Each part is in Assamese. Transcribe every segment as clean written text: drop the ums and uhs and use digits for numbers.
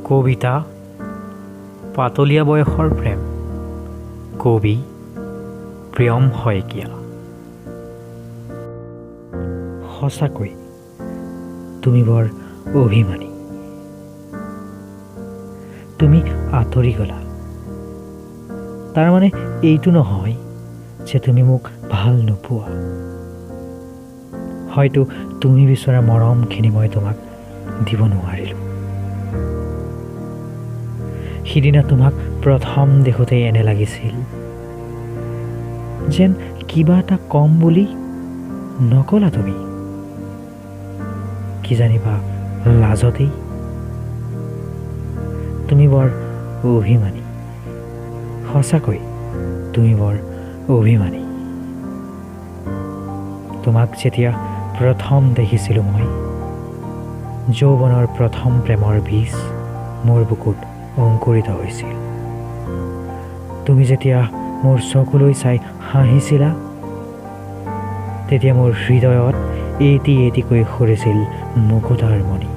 কবিতা পাতলীয়া বয়সৰ প্ৰেম, কবি প্ৰিয়ম শইকীয়া। সঁচাকৈ তুমি বৰ অভিমানী। তুমি আঁতৰি গ'লা, তাৰমানে এইটো নহয় যে তুমি মোক ভাল নোপোৱা। হয়তো তুমি বিচৰা মৰমখিনি মই তোমাক দিব নোৱাৰিলোঁ। সিদিনা তোমাক প্ৰথম দেখোঁতেই এনে লাগিছিল যেন কিবা এটা কম বুলি নকলা তুমি, কিজানিবা লাজতেই। তুমি বৰ অভিমানী, সঁচাকৈ তুমি বৰ অভিমানী। তোমাক যেতিয়া প্ৰথম দেখিছিলোঁ মই, যৌৱনৰ প্ৰথম প্ৰেমৰ বীজ মোৰ বুকুত অংকুৰিত হৈছিল। তুমি যেতিয়া মোৰ চকুলৈ চাই হাঁহিছিলা, তেতিয়া মোৰ হৃদয়ত এটি এটিকৈ সৰিছিল মুকুতাৰ মণি।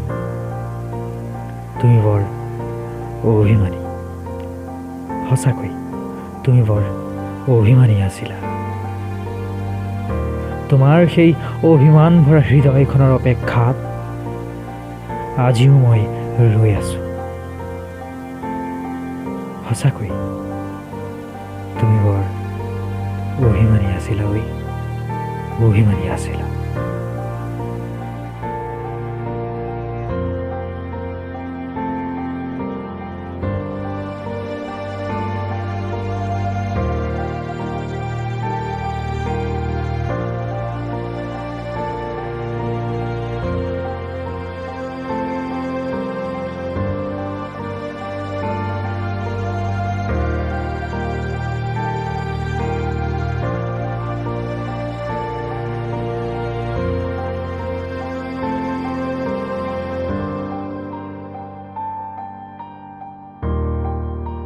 তুমি বৰ অভিমানী, সঁচাকৈ তুমি বৰ অভিমানী আছিলা। তোমাৰ সেই অভিমান ভৰা হৃদয়খনৰ অপেক্ষাত আজিও মই ৰৈ আছোঁ। সঁচাকৈ তুমি বৰ অভিমানী আছিলা ঐ, অভিমানী আছিলা।